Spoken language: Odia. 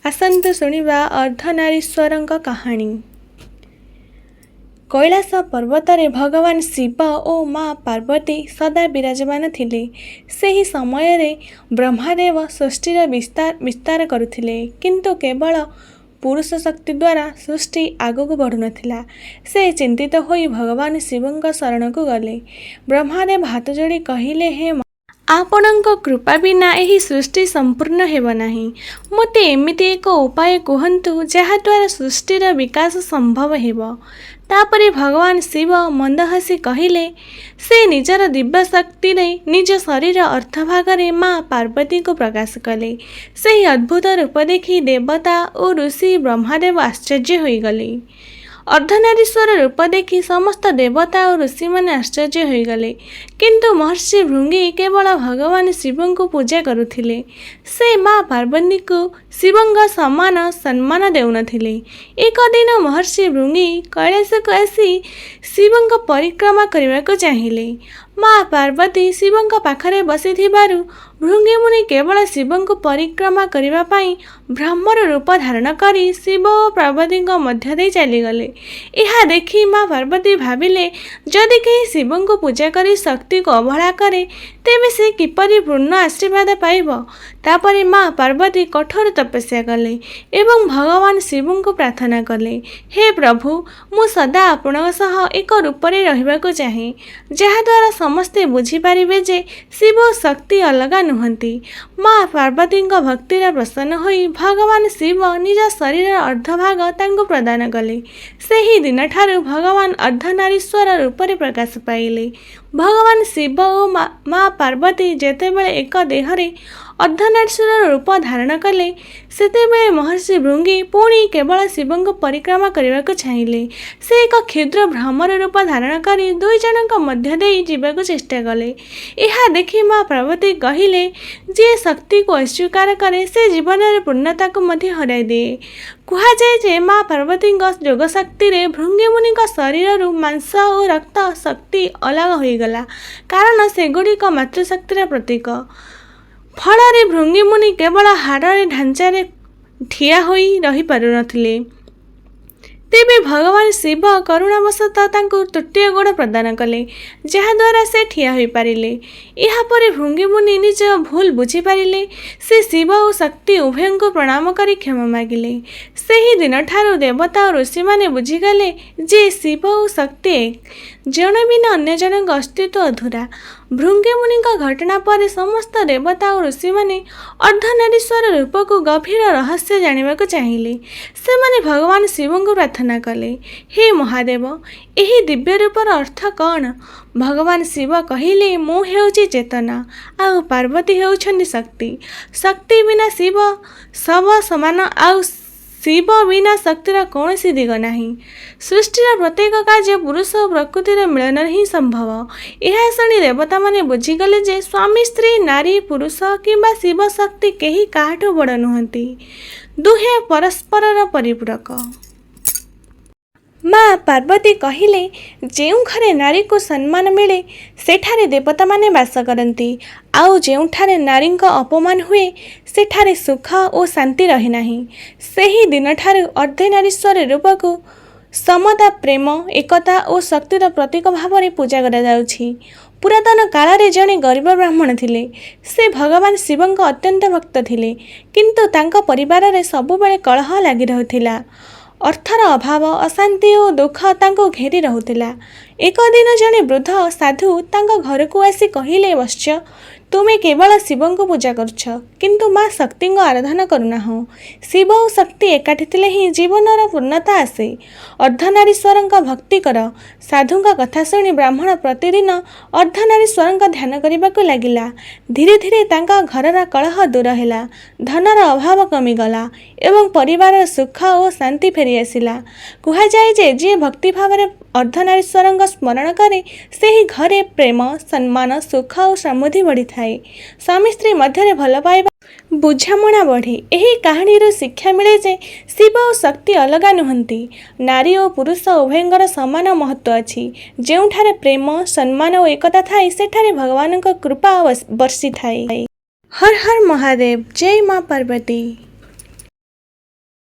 ଆସନ୍ତୁ ଶୁଣିବା ଅର୍ଦ୍ଧନାରୀଶ୍ୱରଙ୍କ କାହାଣୀ। କୈଳାସ ପର୍ବତରେ ଭଗବାନ ଶିବ ଓ ମା ପାର୍ବତୀ ସଦା ବିରାଜମାନ ଥିଲେ। ସେହି ସମୟରେ ବ୍ରହ୍ମାଦେବ ସୃଷ୍ଟିର ବିସ୍ତାର କରୁଥିଲେ। କିନ୍ତୁ କେବଳ ପୁରୁଷ ଶକ୍ତି ଦ୍ୱାରା ସୃଷ୍ଟି ଆଗକୁ ବଢ଼ୁନଥିଲା। ସେ ଚିନ୍ତିତ ହୋଇ ଭଗବାନ ଶିବଙ୍କ ଶରଣକୁ ଗଲେ। ବ୍ରହ୍ମାଦେବ ହାତଯୋଡ଼ି କହିଲେ, ହେ ଆପଣଙ୍କ କୃପା ବିନା ଏହି ସୃଷ୍ଟି ସମ୍ପୂର୍ଣ୍ଣ ହେବ ନାହିଁ। ମୋତେ ଏମିତି ଏକ ଉପାୟ କୁହନ୍ତୁ, ଯାହାଦ୍ୱାରା ସୃଷ୍ଟିର ବିକାଶ ସମ୍ଭବ ହେବ। ତାପରେ ଭଗବାନ ଶିବ ମନ୍ଦ ହସି କହିଲେ, ସେ ନିଜର ଦିବ୍ୟ ଶକ୍ତିରେ ନିଜ ଶରୀର ଅର୍ଦ୍ଧଭାଗରେ ମା ପାର୍ବତୀଙ୍କୁ ପ୍ରକାଶ କଲେ। ସେହି ଅଦ୍ଭୁତ ରୂପ ଦେଖି ଦେବତା ଓ ଋଷି ବ୍ରହ୍ମାଦେବ ଆଶ୍ଚର୍ଯ୍ୟ ହୋଇଗଲେ। ଅର୍ଦ୍ଧନାରୀଶ୍ୱର ରୂପ ଦେଖି ସମସ୍ତ ଦେବତା ଓ ଋଷିମାନେ ଆଶ୍ଚର୍ଯ୍ୟ ହୋଇଗଲେ। କିନ୍ତୁ ମହର୍ଷି ଭୃଙ୍ଗି କେବଳ ଭଗବାନ ଶିବଙ୍କୁ ପୂଜା କରୁଥିଲେ। ସେ ମା ପାର୍ବତୀଙ୍କୁ ଶିବଙ୍କ ସମାନ ସମ୍ମାନ ଦେଉନଥିଲେ। ଏକ ଦିନ ମହର୍ଷି ଭୃଙ୍ଗି କୈଳାସକୁ ଆସି ଶିବଙ୍କ ପରିକ୍ରମା କରିବାକୁ ଚାହିଁଲେ। ମା ପାର୍ବତୀ ଶିବଙ୍କ ପାଖରେ ବସିଥିବାରୁ ଭୃଙ୍ଗିମୁନି କେବଳ ଶିବଙ୍କୁ ପରିକ୍ରମା କରିବା ପାଇଁ ଭ୍ରମର ରୂପ ଧାରଣ କରି ଶିବ ଓ ପାର୍ବତୀଙ୍କ ମଧ୍ୟ ଦେଇ ଚାଲିଗଲେ। ଏହା ଦେଖି ମା ପାର୍ବତୀ ଭାବିଲେ, ଯଦି କେହି ଶିବଙ୍କୁ ପୂଜା କରି ଶକ୍ତିକୁ ଅବହେଳା କରେ, ତେବେ ସେ କିପରି ପୂର୍ଣ୍ଣ ଆଶୀର୍ବାଦ ପାଇବ? ତାପରେ ମା ପାର୍ବତୀ କଠୋର ତପସ୍ୟା କଲେ ଏବଂ ଭଗବାନ ଶିବଙ୍କୁ ପ୍ରାର୍ଥନା କଲେ, ହେ ପ୍ରଭୁ, ମୁଁ ସଦା ଆପଣଙ୍କ ସହ ଏକ ରୂପରେ ରହିବାକୁ ଚାହେଁ, ଯାହାଦ୍ୱାରା ସମସ୍ତେ ବୁଝିପାରିବେ ଯେ ଶିବ ଓ ଶକ୍ତି ଅଲଗା ନୁହନ୍ତି। ମା ପାର୍ବତୀଙ୍କ ଭକ୍ତିରେ ପ୍ରସନ୍ନ ହୋଇ ଭଗବାନ ଶିବ ନିଜ ଶରୀରର ଅର୍ଦ୍ଧଭାଗ ତାଙ୍କୁ ପ୍ରଦାନ କଲେ। ସେହି ଦିନଠାରୁ ଭଗବାନ ଅର୍ଦ୍ଧନାରୀଶ୍ୱର ରୂପରେ ପ୍ରକାଶ ପାଇଲେ। ଭଗବାନ ଶିବ ଓ ମା ପାର୍ବତୀ ଯେତେବେଳେ ଏକ ଦେହରେ ଅର୍ଦ୍ଧନାରୀଶ୍ୱର ରୂପ ଧାରଣ କଲେ, ସେତେବେଳେ ମହର୍ଷି ଭୃଙ୍ଗି ପୁଣି କେବଳ ଶିବଙ୍କୁ ପରିକ୍ରମା କରିବାକୁ ଚାହିଁଲେ। ସେ ଏକ କ୍ଷୁଦ୍ର ଭ୍ରମର ରୂପ ଧାରଣ କରି ଦୁଇ ଜଣଙ୍କ ମଧ୍ୟ ଦେଇ ଯିବାକୁ ଚେଷ୍ଟା କଲେ। ଏହା ଦେଖି ମା ପାର୍ବତୀ କହିଲେ, ଯିଏ ଶକ୍ତିକୁ ଅସ୍ୱୀକାର କରେ, ସେ ଜୀବନର ପୂର୍ଣ୍ଣତାକୁ ମଧ୍ୟ ହରାଇ ଦିଏ। କୁହାଯାଏ ଯେ ମା ପାର୍ବତୀଙ୍କ ଯୋଗଶକ୍ତିରେ ଭୃଙ୍ଗିମୁନିଙ୍କ ଶରୀରରୁ ମାଂସ ଓ ରକ୍ତ ଶକ୍ତି ଅଲଗା ହୋଇଗଲା, କାରଣ ସେଗୁଡ଼ିକ ମାତୃଶକ୍ତିର ପ୍ରତୀକ। ଫଳରେ ଭୃଙ୍ଗିମୁନି କେବଳ ହାଡ଼ର ଢାଞ୍ଚାରେ ଠିଆ ହୋଇ ରହିପାରୁନଥିଲେ। ତେବେ ଭଗବାନ ଶିବ କରୁଣାବଶତଃ ତାଙ୍କୁ ତୃତୀୟ ଗୋଡ଼ ପ୍ରଦାନ କଲେ, ଯାହାଦ୍ୱାରା ସେ ଠିଆ ହୋଇପାରିଲେ। ଏହାପରେ ଭୃଙ୍ଗିମୁନି ନିଜ ଭୁଲ ବୁଝିପାରିଲେ। ସେ ଶିବ ଓ ଶକ୍ତି ଉଭୟଙ୍କୁ ପ୍ରଣାମ କରି କ୍ଷମା ମାଗିଲେ। ସେହି ଦିନଠାରୁ ଦେବତା ଓ ଋଷିମାନେ ବୁଝିଗଲେ ଯେ ଶିବ ଓ ଶକ୍ତି ଏକ, ଜଣେ ବିନା ଅନ୍ୟ ଜଣଙ୍କ ଅସ୍ତିତ୍ୱ ଅଧୁରା। ଭୃଙ୍ଗିମୁନିଙ୍କ ଘଟଣା ପରେ ସମସ୍ତ ଦେବତା ଓ ଋଷିମାନେ ଅର୍ଦ୍ଧନାରୀଶ୍ୱର ରୂପକୁ ଗଭୀର ରହସ୍ୟ ଜାଣିବାକୁ ଚାହିଁଲେ। ସେମାନେ ଭଗବାନ ଶିବଙ୍କୁ ପ୍ରାର୍ଥନା କଲେ, ହେ ମହାଦେବ, ଏହି ଦିବ୍ୟ ରୂପର ଅର୍ଥ କ'ଣ? ଭଗବାନ ଶିବ କହିଲେ, ମୁଁ ହେଉଛି ଚେତନା, ଆଉ ପାର୍ବତୀ ହେଉଛନ୍ତି ଶକ୍ତି। ଶକ୍ତି ବିନା ଶିବ ଶବ ସମାନ, ଆଉ ଶିବ ବିନା ଶକ୍ତିର କୌଣସି ଦିଗ ନାହିଁ। ସୃଷ୍ଟିର ପ୍ରତ୍ୟେକ କାର୍ଯ୍ୟ ପୁରୁଷ ଓ ପ୍ରକୃତିର ମିଳନରେ ହିଁ ସମ୍ଭବ। ଏହା ଶୁଣି ଦେବତାମାନେ ବୁଝିଗଲେ ଯେ ସ୍ୱାମୀ ସ୍ତ୍ରୀ, ନାରୀ ପୁରୁଷ କିମ୍ବା ଶିବ ଶକ୍ତି କେହି କାହାଠୁ ବଡ଼ ନୁହନ୍ତି, ଦୁହେଁ ପରସ୍ପରର ପରିପୂରକ। ମା ପାର୍ବତୀ କହିଲେ, ଯେଉଁ ଘରେ ନାରୀକୁ ସମ୍ମାନ ମିଳେ, ସେଠାରେ ଦେବତାମାନେ ବାସ କରନ୍ତି, ଆଉ ଯେଉଁଠାରେ ନାରୀଙ୍କ ଅପମାନ ହୁଏ, ସେଠାରେ ସୁଖ ଓ ଶାନ୍ତି ରହେ ନାହିଁ। ସେହି ଦିନଠାରୁ ଅର୍ଦ୍ଧନାରୀଶ୍ୱର ରୂପକୁ ସମତା, ପ୍ରେମ, ଏକତା ଓ ଶକ୍ତିର ପ୍ରତୀକ ଭାବରେ ପୂଜା କରାଯାଉଛି। ପୁରାତନ କାଳରେ ଜଣେ ଗରିବ ବ୍ରାହ୍ମଣ ଥିଲେ। ସେ ଭଗବାନ ଶିବଙ୍କ ଅତ୍ୟନ୍ତ ଭକ୍ତ ଥିଲେ। କିନ୍ତୁ ତାଙ୍କ ପରିବାରରେ ସବୁବେଳେ କଳହ ଲାଗି ରହୁଥିଲା। ଅର୍ଥର ଅଭାବ, ଅଶାନ୍ତି ଓ ଦୁଃଖ ତାଙ୍କୁ ଘେରି ରହୁଥିଲା। ଏକ ଦିନ ଜଣେ ବୃଦ୍ଧ ସାଧୁ ତାଙ୍କ ଘରକୁ ଆସି କହିଲେ, ବତ୍ସ, ତୁମେ କେବଳ ଶିବଙ୍କୁ ପୂଜା କରୁଛ, କିନ୍ତୁ ମା ଶକ୍ତିଙ୍କ ଆରାଧନା କରୁନାହଁ। ଶିବ ଓ ଶକ୍ତି ଏକାଠି ଥିଲେ ହିଁ ଜୀବନର ପୂର୍ଣ୍ଣତା ଆସେ। ଅର୍ଦ୍ଧନାରୀଶ୍ୱରଙ୍କ ଭକ୍ତି କର। ସାଧୁଙ୍କ କଥା ଶୁଣି ବ୍ରାହ୍ମଣ ପ୍ରତିଦିନ ଅର୍ଦ୍ଧନାରୀଶ୍ୱରଙ୍କ ଧ୍ୟାନ କରିବାକୁ ଲାଗିଲା। ଧୀରେ ଧୀରେ ତାଙ୍କ ଘରର କଳହ ଦୂର ହେଲା, ଧନର ଅଭାବ କମିଗଲା ଏବଂ ପରିବାରର ସୁଖ ଓ ଶାନ୍ତି ଫେରିଆସିଲା। କୁହାଯାଏ ଯେ ଯିଏ ଭକ୍ତିଭାବରେ ଅର୍ଦ୍ଧନାରୀଶ୍ୱରଙ୍କ ସ୍ମରଣ କରେ, ସେହି ଘରେ ପ୍ରେମ, ସମ୍ମାନ, ସୁଖ ଓ ସମୃଦ୍ଧି ବଢ଼ିଥାଏ। ସ୍ୱାମୀ ସ୍ତ୍ରୀ ମଧ୍ୟରେ ଭଲ ପାଇବା, ବୁଝାମଣା ବଢ଼େ। ଏହି କାହାଣୀରୁ ଶିକ୍ଷା ମିଳେ ଯେ ଶିବ ଓ ଶକ୍ତି ଅଲଗା ନୁହନ୍ତି। ନାରୀ ଓ ପୁରୁଷ ଉଭୟଙ୍କର ସମାନ ମହତ୍ତ୍ୱ ଅଛି। ଯେଉଁଠାରେ ପ୍ରେମ, ସମ୍ମାନ ଓ ଏକତା ଥାଏ, ସେଠାରେ ଭଗବାନଙ୍କ କୃପା ବର୍ଷିଥାଏ। ହର ହର ମହାଦେବ, ଜୟ ମା ପାର୍ବତୀ।